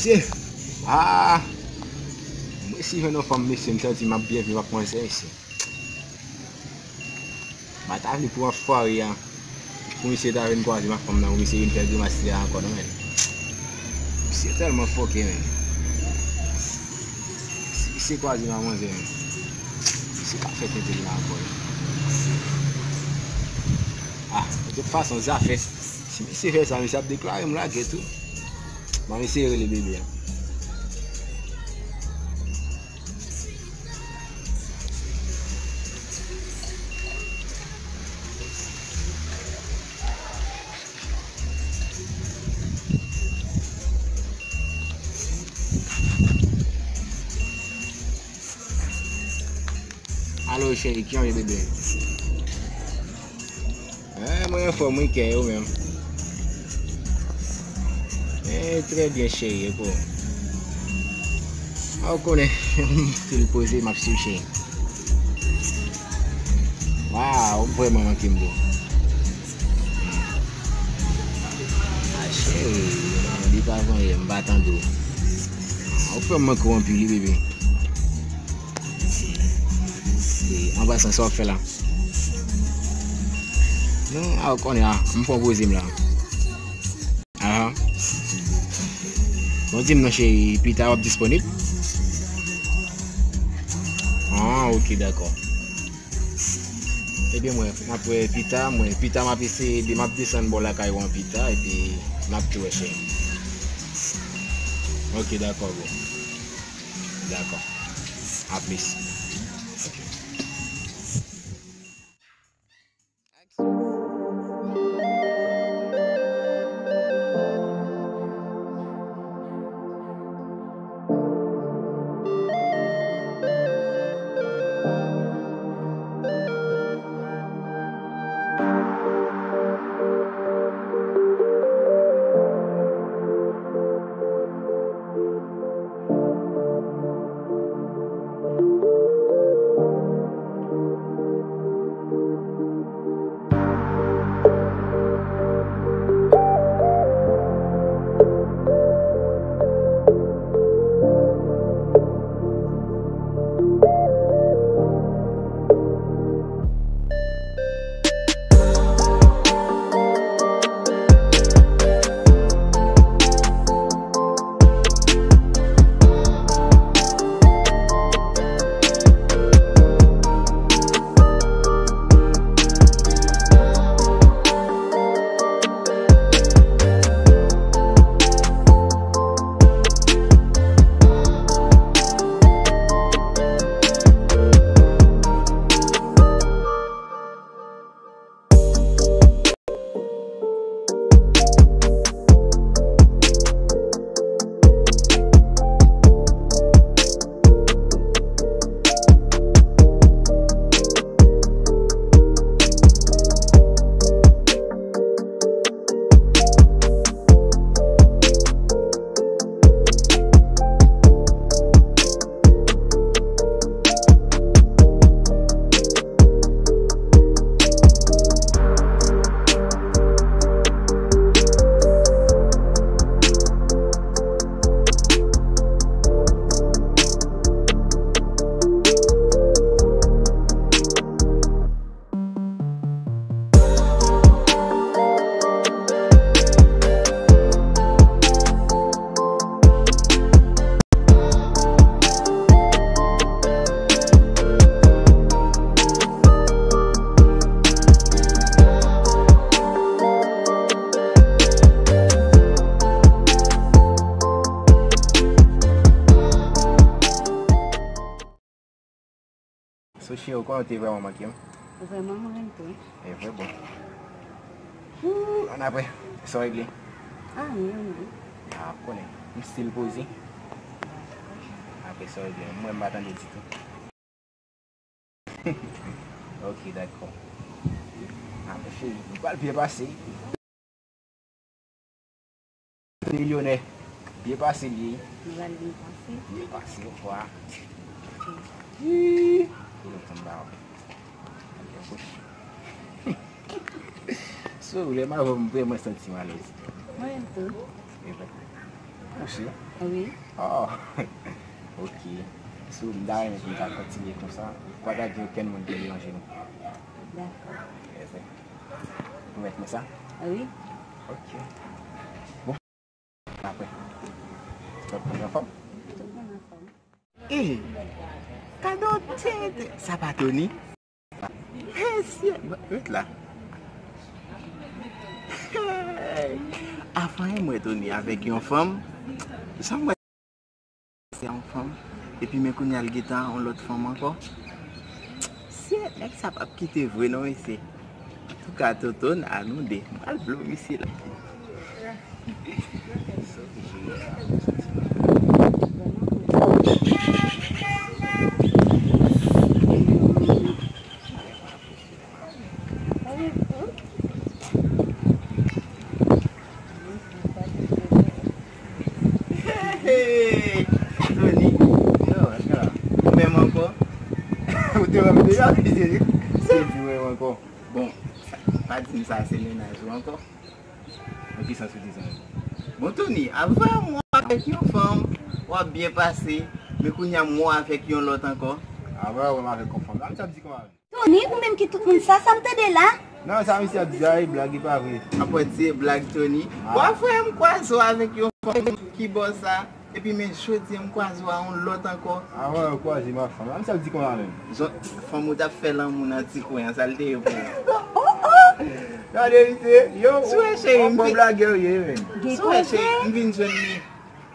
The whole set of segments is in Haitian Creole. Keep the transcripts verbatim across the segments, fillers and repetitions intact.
Mesye, ah, mwen si jwenn yon fanm, mesye, m santi m ap byen viv ak manzè, mesye. M pa ta vle pou anfwari a, pou misye ta vin kwaze m ak fanm nan, pou misye vin fè grimas li a ankò, non, men. Misye tèlman fòkè, men. Si misye kwaze m ak manzè, men, misye pa fè tenten la ankò, non. Ah, de tout fason, zafè, si misye fè sa, misye ap deklare m lagè tou. Ban m eseye rele bebe a. Alo, cheri, kijan w ye, bebe? Eh, mwen anfòm wi, kè yo menm. Eh, trè byen, cheri, e pou ou? A, ou konnen, m stil poze, m ap swiv, cheri. Waw, ou vrèman manke m, bro. A, cheri, li pa vanyen, m pa tande w. A, ou fè m manke w anpil, wi, bebe. E, an pasan, sa w ap fè la? Non, a, ou konnen a, m fè yon poze m la. Aha. Bon, di m non, cheri, pita w ap disponib? Ah, ok, dakò. Ebyen, mwen, n ap wè pita, mwen, pita m ap eseye, m ap desann bò lakay ou an pita, epi n ap tou wè, cheri. Ok, dakò, bro. Dakò. A plis. Ok. So, cheri, ou konnen w te vrèman manke m. Vrèman, mwen renmen tou. E vre, bon. Ooh, ann apre, sa w regle? Anyen, non. A, konnen, m still poze. Apre sa w regle, mwen m pa tande ditou. Ok, dakò. A, men cheri, nou pral byen pase. Milyonè. Byen pase l ye. Nou pral byen pase. Byen pase, ou kwè. Ii. Pou nou tann ba w. Sou lè m avè w, m vrèman santi m alèz. Mwen menm tou. E vre. Ou si? Wi. Oh, ok. So, m ta renmen pou n ta kontinye konsa. Pa ta gen okenn moun ki deranje nou. Dakò. Yes, sir. Pwomèt mwen sa? Wi. Ok. Bon. Apre. Tout moun anfòm? Tout moun anfòm. Eh, kado tenten. Sa pa Tony? Mesye, ret la. Hey. Avan mwen Tony avèk yon fanm. Jan mwen se yon fanm. Epi men kounye a l gentan yon lòt fanm ankò. Se nèg sa p ap kite vre non mesye. Antouka Toto n a nou de. M pral blow misye la. Hey, Tony, yo, yo, ou menm ankò? Ou te wè m deja, mesye. Se di menm ankò. Bon, pa di m sa se mennaj ou ankò. Nan ki sans ou di sa? Bon, Tony, avan m wè w avèk yon fanm, w ap byen pase, men kounye a m wè w avèk yon lòt ankò. Avan w wè m avèk yon fanm. Sa misye ap di kòman? Tony, ou menm ki tout moun sa, sa m tande la? Non, sa misye ap di a, e blag, e pa vre. Apre di e blag, Tony. Bon, frè m kwaze w avèk yon fanm ki bò sa, epi men jodi a m kwaze w a yon lòt ankò. Avan w kwaze m ak fanm. Sa misye ap di kòman menm? Zon, fanm ou t ap fè lanmou nan ti kwen an, sa l te ye pou ou? Gade misye, yo, ou bon blagè ou ye, menm. Gen koze. M vin jwenn li.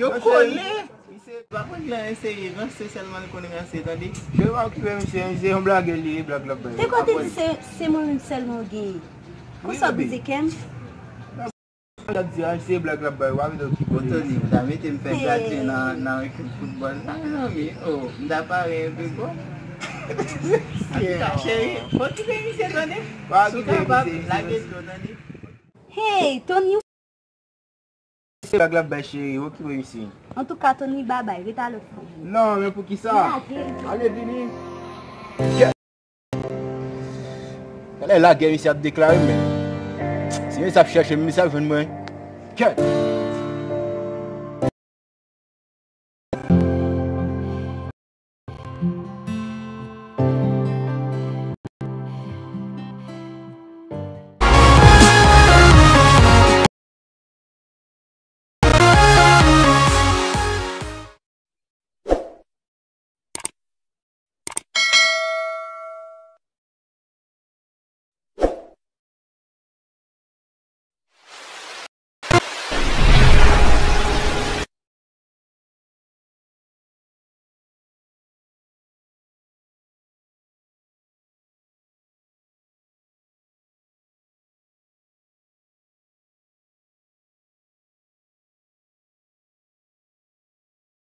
Yo kole. Misye pa konn lè eseye ranse sèlman l konn ranse, tande. Yo pa okipe misye, misye yon blagè li ye, blag l ap bay. Te konn te di se, se mwen menm sèlman ou genyen. Konsa w brize kè m. L ap di a, se blag l ap bay, w ap vin okipe. Bon, Tony, ou ta mete m fè gradyen nan, nan ekip foutbòl la, mezanmi. Oh, m ta pare enpe, bon. Antouka, cheri, okipe misye, tande. Si w kapab, lage dlo, tande. Hey, Tony, Se blag l ap bay cheri, okipe misye. Antouka, Tony, babay, ret a lòt fwa. Non, men poukisa? Ale vini. Talè lagè misye ap deklare, men si misye ap chèche m, misye ap jwenn mwen. Kèt.